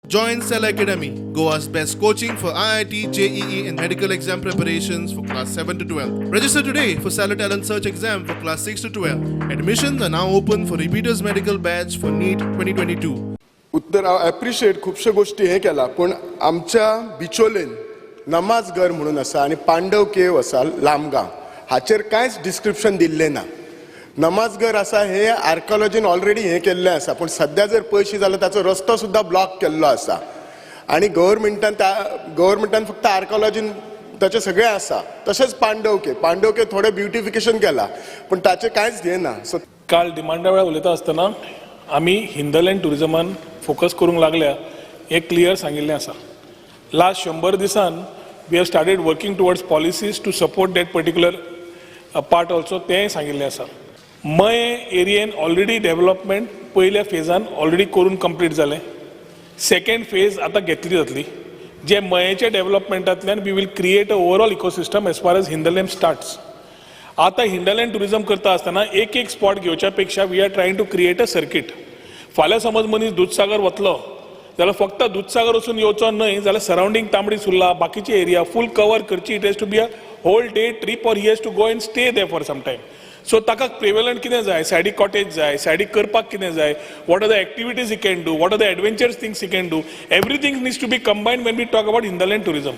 Join Cell Academy, Goa's best coaching for IIT, JEE, and medical exam preparations for class 7 to 12. Register today for Stellar Talent Search exam for class 6 to 12. Admissions are now open for repeaters medical batch for NEET 2022. उत्तर हांव appreciate खुबश्यो गोश्टी हें केला, पूण आमच्या बिचोलेन नमाज घर म्हणून आसा आनी पांडव केव आसा लामगांव, हाचेर कांयच डिस्क्रिप्शन दिल्लें ना. नमाज घर आसा हे आर्कोलॉजीन ऑलरेडी हें केल्लें आसा, पूण सद्या जर पळयशी जाल्यार ताचो रस्तो सुद्दां ब्लॉक केल्लो आसा आनी गव्हर्मेंटान त्या गव्हर्मेंटान फक्त आर्कोलॉजीन ताचें सगळें आसा. तशेंच पांडव केव, पांडव केव थोडें ब्युटिफिकेशन केलां, पूण ताचें कांयच हें ना. सो काल डिमांडा वेळार उलयता आसतना आमी हिंदरलँड ट्युरिजमान फोकस करूंक लागल्या हें क्लियर सांगिल्लें आसा. लास्ट 100 दिसान we have started working towards policies to support that particular part also, तेंय सांगिल्लें आसा. मये एरियेन ऑलरेडी डेव्हलपमेंट पयल्या फेजान ऑलरेडी करून कंप्लीट जालें. सेकंड फेज आतां घेतली जातली, जे मयेच्या डेव्हलपमेंटांतल्यान we will create a overall ecosystem as far as hinterland starts. आतां हिंडरलँड ट्युरिजम करता आसतना एक एक स्पॉट घेवच्या पेक्षा we are trying to create a circuit. फाल्यां समज मनीस दुदसागर वतलो जाल्यार फक्त दुदसागर वचून येवचो न्हय, जाल्यार सरावंडींग तांबडी सुर्ला, बाकीची एरिया फूल कवर करची. It has to be a whole day trip or he has to go and stay there for some time. So ताका प्रिवेलंट कितें जाय, सायडीक कॉटेज जाय, सायडीक करपाक कितें जाय, what are the activities he can do, what are the adventures things he can do, everything needs to be combined when we talk about hinterland tourism.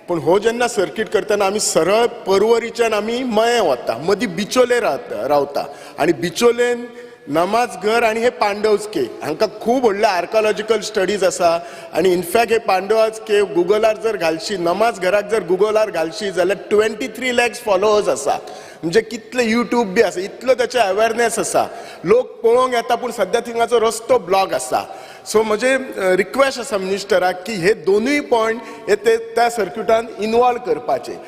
पूण हो जेन्ना सर्कीट करतना आमी सरळ परवरीच्यान आमी मये वता, मदीं बिचोले रावता आनी बिचोलेन नमाज घर आनी हे पांडवज केव हांकां खूब व्हडले आर्कोलॉजिकल स्टडीज आसा. आनी इनफॅक्ट हे पांडवाज केव गुगलार जर घालशी, नमाज घराक जर गुगलार घालशी जाल्यार 23 लॅक्स फॉलोवर्स आसा. म्हणजे कितले युट्यूब बी आसा, इतलो ताचे अवेरनेस आसा, लोक पळोवंक येता, पूण सद्या थिंगाचो रस्तो ब्लॉक आसा. सो म्हजे रिक्वेस्ट आसा मिनिस्टराक की हे दोनूय पॉयंट हे ते त्या सर्क्युटान इनवॉल्व करपाचे.